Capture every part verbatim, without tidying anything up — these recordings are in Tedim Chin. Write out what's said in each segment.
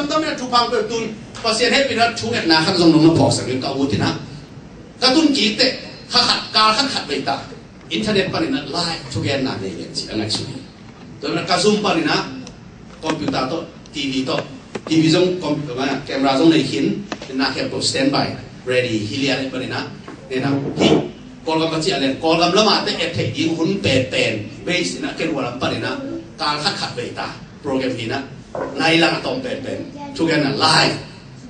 Lamdam in a thupha peuh tun, Pasian hehpihna thungetna khat zong nong na phawksak in ka ut in ah, ka tun kik teh, kha khat, kal khat khat vei ta, internet panin ah live thugenna nei lian cih a ngaihsun hi. Tua manin ah ka Zoom panin ah computer tawh, TV tawh, TV zong com-, camera zong nei khin, na khempeuh standby, ready hi lian panin ah, nena hi. Kawlgam a ciah leng Kawlgam lamah teh et theih ding hun penpen base in ah ken hua lam panin ah kal khat khat vei ta program hi in ah, nai lang a tawm penpen thugenna live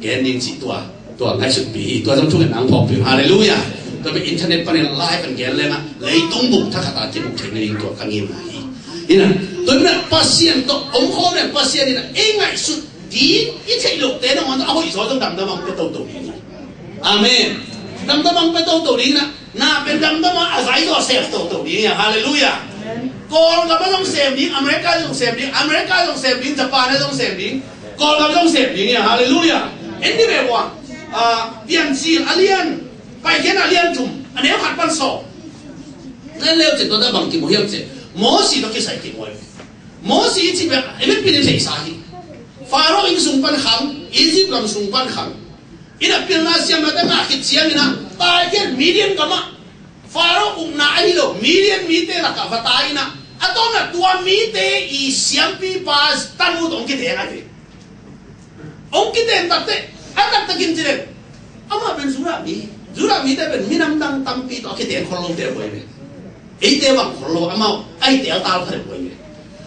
gen ding cih tua, tua ngaihsutpih hi. Tua zong thugenna ang phawkpih. Halleluiah. Tua pen internet panin live an gen leng ah leitung bung thakhat a kimu theihna ding tua ka ngimna hi. Hi in ah, tua in ah Pasian tawh om khawm leng Pasian in ah ei ngaihsut ding i theih lohte nangawn tawh a hoih zaw zong damdam ang pia toto ding hi. Amen. Damdam ang pia toto ding in ah, na pen damdam a, a zai zaw sem toto ding hi. Halleluiah. Kawlgam a zong sem ding, America zong sem ding, America zong sem ding, Japan a zong sem ding, Kawlgam zong sem ding hi. Halleluiah. En ni ve ua, ah, Piancil a lian, Paikhiatna a lian thum, a neu khat pan sawm. Len leu cin tua dah bang kimu hiam cih, Mosi tawh kisai kimu hi. Mosi i cih pen i vekpi in i theihsa hi. Pharaoh inn sung pan khang, Egypt gam sung pan khang. In ah pilna siamnate ngah khit ciangin ah, taikhiat Midian gamah Pharaoh ukna ahi lo Midian mite lakah va tai in ah, a tawpna tua mite i siampipa tanu tawh hong kiteng ahi ve. Hong kiteng takteh, a taktakin ci leng, amah pen Judah mi, Judah mite pen minam dang tampi tawh a kiteng khol lote uh ahi ve. Eite bang khol lo, amau a i teltal kha deuh uh ahi ve.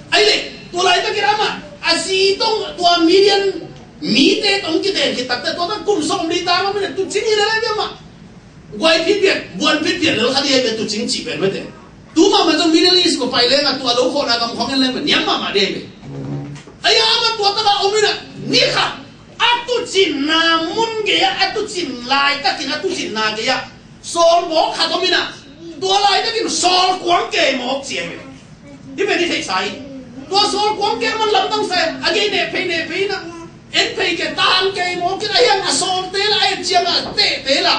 Ahih leh tua laitakin amah a zi tawh tua Midian mite tawh hong kiteng khit takteh, tua tawh kum sawmli ta mah mite tuucing hi lel ahi ve amah. Guai phit viat, buan phit viat lel kha ding ahi ve, tuucing cih pen mate. Tu mahmah zong Middle East ko pai leng ah, tua lo khawhna gam khawng en leng pen niam mahmah ding ahi ve. Ahi a, amah tua takah om in ah, ni khat a tuucinna mun gei ah, a tuucin laitakin a tuucinna gei ah sawl mawk khat om in ah, tua laitakin sawl kuang kei mawk ci ahi ve. Hih pen i theihsa hi. Tua sawl kuang kei man lamdang sa e, a gei neh phei neh phei in ah, en phei kei, tang kei mawk in ah, a hiang a sawlte la, a et ciang a tehte la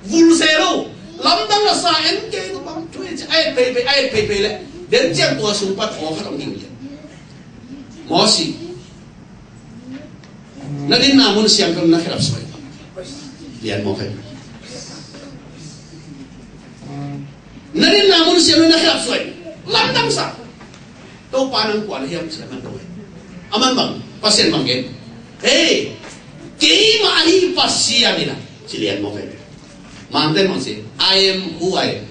vul se lo. Lamdang la sa, en kei lo, bang thu in ci, a et phei phei, a et phei phei leh den ciang tua sung pan aw khat hong ging lian. Mosi, na dinna mun siangtho na khedap suai. Lian mawk hi. Na dinna mun siangtho na khedap suai. Lamdang sa. Topa nang kua na hiam ci a man dong hi. A man bang, Pasian bang gen. Hei, keimah ahi Pasian in ah, ci lian mawk hi. Mangten bang ci, "I am who I am."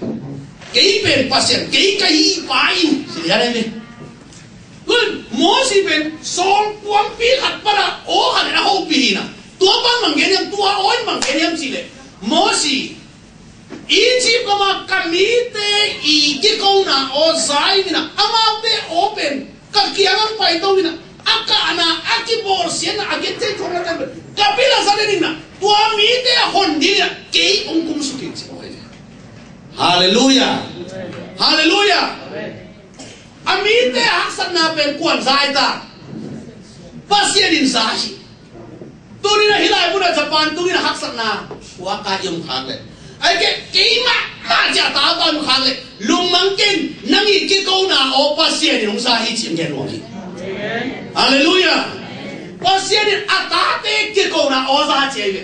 Kei pen Pasian, kei ka hi pa in, ci lian hi. Tun Mosi pen sawl kuangpi khat pan a aw khat in a hopih hi in ah, tua pan bang gen hiam, tua aw in bang gen hiam cih leh, Mosi, Egypt gam a ka mite i kikona aw za ing in ah, amaute aw pen ka kiang ah paito in ah, a kahna, a kibawlsiatna, a gentheih khawng na ten pen ka pil a za den in ah, tua mite a hon ding in ah kei hong kum suk in, ci mawk hi. Halleluiah. Halleluiah. A mite a haksatna pen kuan za hi ta? Pasian in za hi. Tuni in ah hih lai mun ah Japan tung in ah haksatna, ua ka i om khak leh, ahih kei leh keimah mah ciah ta, ka om khak leh, lungmang kei in, nang i kikona aw Pasian in hong za hi ci-in gen nuam hi. Halleluiah. Pasian in a tate kikona aw za ci ahi ve.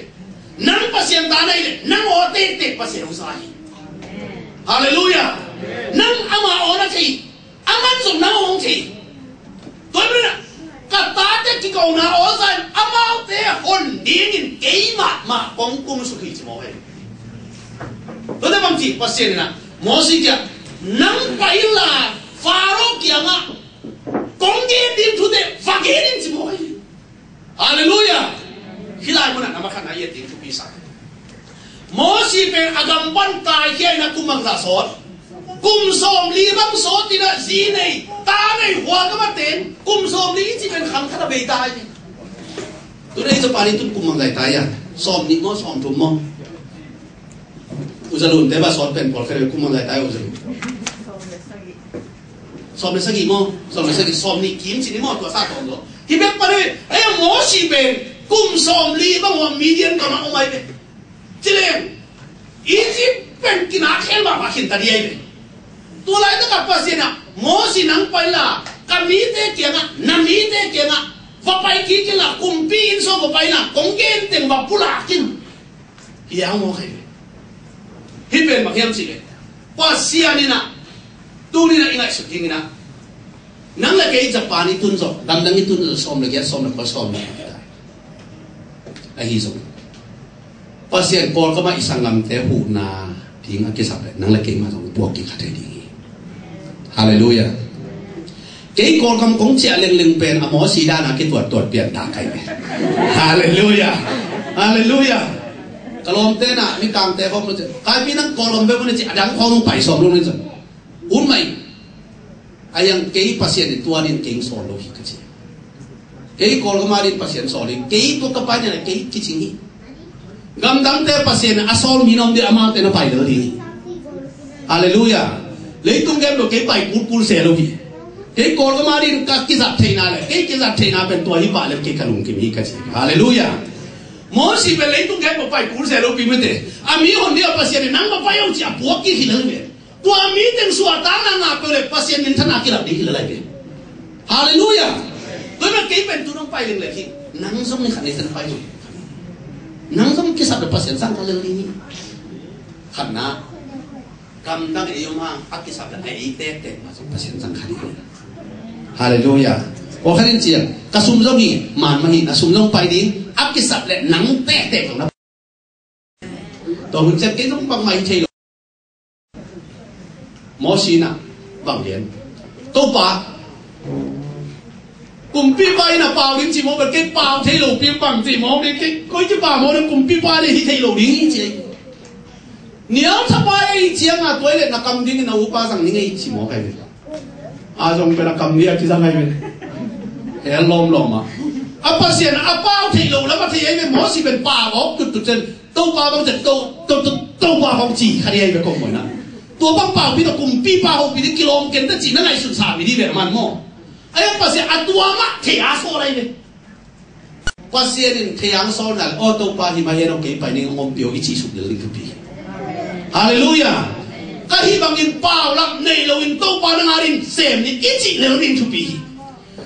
Nang Pasian ta na hih leh nang aw tektek Pasian hong za hi. Halleluiah. Nang ama aw na thei, aman zong nang hong thei. Tua manin ah ka tate kikona aw za in, amaute hon dingin keimah mah kong kum suk hi, ci mawk hi. Tua teh bang ci Pasian in ah Mosi kiang, nang pai inla Faro kiangah kong gen ding thute va gen in, ci mawk hi. Halleluiah. Hih lai munah na makhatna i et ding thupi sa. Mosi pen a gam pan taikhia in a kum bangzah sawt? Kum sawmli bang sawt in a zi nei, ta nei, hua gam a teng, kum sawmli i cih pen khang khat a bei ta hi. Tun ei Japan i tun kum bangzah i tai a? Sawmnih maw, sawmthum maw? U Za Lun te ba sawt pen pawl khat kum bangzah i tai, U Za Lun? Sawm le sagih maw? Sawm le sagih, sawmnih kim ci ni maw, tua sa tawm zaw. Hih bek pan hi, ei a Mosi pen kum sawmli bang hua Midian gam ah om ahi ve. Ci leng Egypt pen kinak khel mahmah khin ta ding ahi ve. Tua laitak ah Pasian in ah, Mosi nang pai inla ka mite kiangah, na mite kiangah Va pai kik inla, kumpi inn sung va pai inla, kong gen teng va pulak in. Hi hang maw, khai ve. Hih pen bang hiam cih leh, Pasian in ah tuni-in ah i ngaihsut ding in ah, nang le kei Japan i tun zawh, gamdang i tun zawh, sawm le giat, sawm le kua, sawm le kua. Ahi zong Pasian Kawlgam ah i sanggamte huhna ding a kisap leh nang le keimah zong i puak kik kha thei ding hi. Halleluiah. Kei Kawlgam kong ciah lengleng pen a Mawsi dan a kituattuat pian ta kai ve. Halleluiah. Halleluiah. Ka lawmte na, Mikangte khawng na ci, Kaipi, nang Kawlgam bek maw na ci, a dang khawng pai sawm lo na ci. Un mai. A yang kei Pasian in tua dingin kei sawl lo hi ka ci. Kei Kawlgam a dingin Pasian sawl hi. Kei tua ka pai na le kei kicing hi. Gamdangte Pasian in a sawl mi na om ding, amaute na pai lel ding hi. Halleluiah. Leitung gam lo kei pai kulkul se lo hi. Kei Kawlgam a dingin ka kizat theihna le kei kizat theihna pen tua hi pah le kei ka lungkim hi ka ci. Halleluiah. Mawsi pen leitung gam lo pai kul se lo pi mate. A mi hon ding a Pasian in nang va pai aw ci a puak kik hi lel ve. Tua mi teng suahtakna ngah peuh le Pasian minthanna kilak ding hi lel lai ve. Halleluiah. Tua hi mah kei pen tu nong pai leng le hi. Nang zong ni khat ni ten pai zong. Nang zong kisap le Pasian sang kha lel ding hi. Khatna, gamdang ei om hang a kisap le a ei tektek mah zong Pasian sang kha ding hi. Halleluiah. Aw khat in ciang, ka sum zong hi, man mah hi, na sum zong pai ding, a kisap le nang tektek zong na Tua hun ciang kei zong bangmah hi thei lo. Mawsi in ah bang lian, Topa, kumpipa in a pau ding ci mawk bel kei pau thei lo pi bang ci mawk ding, kei koi ci pau mawk ding, kumpipa ding hi thei lo ding hi ci. Nial thapai ahi ciang a tua hi leh na kam dingin na upa zang ning ei ci mawk ahi ve. A zong pen a kam ni a kizang ahi ve. Hel lawmlawm a, a Pasian a pau theih loh lam a thei ahi ve. Mawsi pen pau awk tuttut ciang Topa bang ciang To, To, To, Topa hong ci kha ding ahi ve kong mawhna. Tua bang paupi tawh kumpipa hopih ding kilawm ken ta cih na ngaihsun sa mi ding ve a man maw. Ahi a Pasian a tua mah thei a sawl ahi ve. Pasian in thei hang sawlna le, aw Topa, hih mah hi hen aw, kei pai ning, hong ompih aw i cih suk lel ding thupi hi. Halleluiah. Ka hih bangin paulap nei loin Topa nang a ding sem ni i cih lel ding thupi hi.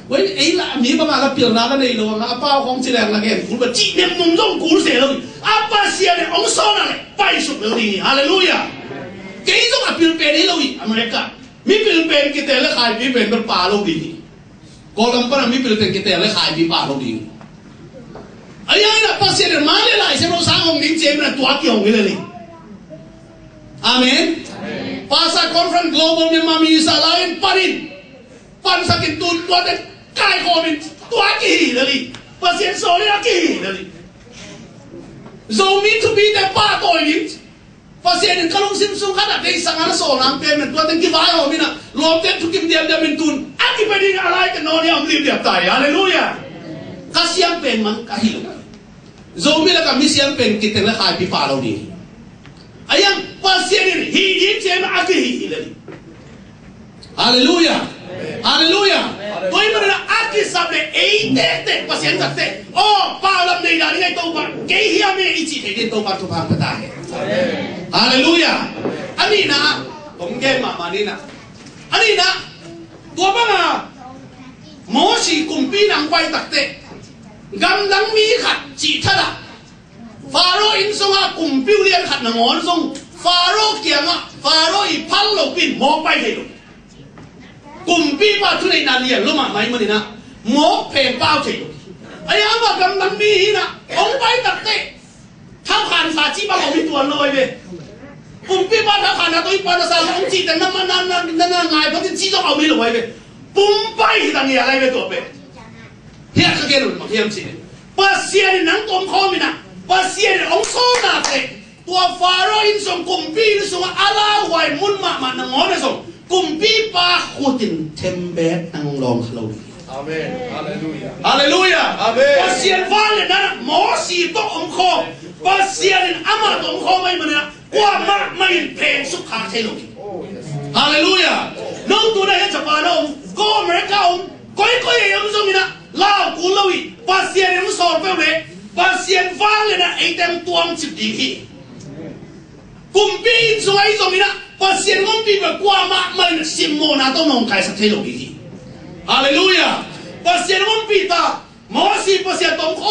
Wen ei lah mi bangah la pilna la nei lo a, a pau khawng ci leng la gen kul ba cih nem nung zong kul se lo hi. A Pasian in hong sawlna le pai suk lel ding hi. Halleluiah. Kei zong a pil pen hi lo hi. America mi pil pen kiteel le khaipi pen bel pa lo ding hi. Kawlgam pana mipil teng kiteel le khaipi pa lo ding. A yang in a Pasian in man le Lai Siangtho sang hong ding ci a min a tua kihong hi lel hi. Amen. Pastor Conference Global Myanmar Minister lai in panin pansakin tun tuate kaikhawmin tua kihi lel hi. Pasian sawl in a kihi lel hi. Zomi thupite pahtawi ding. Pasian in ka lungsim sung khat a deihsang a na sawl nang pen men tua teng kivai hawm in a lawmte thukim diamdiam in tun a kipia ding a lai teng nawn hiam limliam ta hi. Halleluiah. Ka siang pen man ka hi lo. Zomi le ka mi siang pen kiteng le khaipi pa lo ding hi. A yang Pasian in hi ding ciang a kihi hi le ding. Halleluiah. Halleluiah. Tua hi manin a kisap le ei tektek Pasian zat teh, aw paulap nei dan i ngai Topa kei hiam i cih thei ding Topa thupha pia ta hen. Halleluiah. A nihna ah kong gen mahmah ni in ah, a nihna ah tua banga Mawsi kumpi nang pai tak teh gamdang mi khat cih thadah Faro inn sungah kumpi uh lian khat nangawn zong Faro kiangah Faro i phal lopi in mawk pai thei lo. Kumpipa thuneihna lian lo mahmah ahih manin ah mawk pheng pau thei lo. Ahi hang a gamdang mi hi in ah hong pai tak teh thaukhansa cih bang om hi tuan lo ahi ve. Kumpipa thaukhanna tawh i pan a sa hong cih teh na, na, na, na, na ngai phatin cih zong a om hi lo ahi ve. Pumpai hi ta ngial ahi ve tua pen. Hiah ka gen uh bang hiam cih leh Pasian in nang tawh om khawm in ah Pasian in hong sawlna teh tua Faro inn sung kumpi inn sungah a lauhuai mun mahmah nangawn ah zong kumpipa khut in thembek nang hong lawng kha lo ding hi. Amen. Halleluiah. Halleluiah. Amen. Pasian vangliatna in ah Mawsi tawh om khawm, Pasian in amah tawh om khawm ahih manin ah kuamah mah in pheng suk khak thei lo hi. Halleluiah. Nong tun ah hih Japan a om, ko America a om, koikoi ei om zongin ah lau kul lo hi. Pasian in hong sawl peuh leh Pasian vangliatna in ah eite hong tuamcip ding hi. Kumpi inn sung ahi zongin ah Pasian hong ompih peuh kuamah mah in simmawhna tawh nawngkaisak thei lo ding hi. Halleluiah. Pasian hong ompih ta Mosi Pasian tawh hong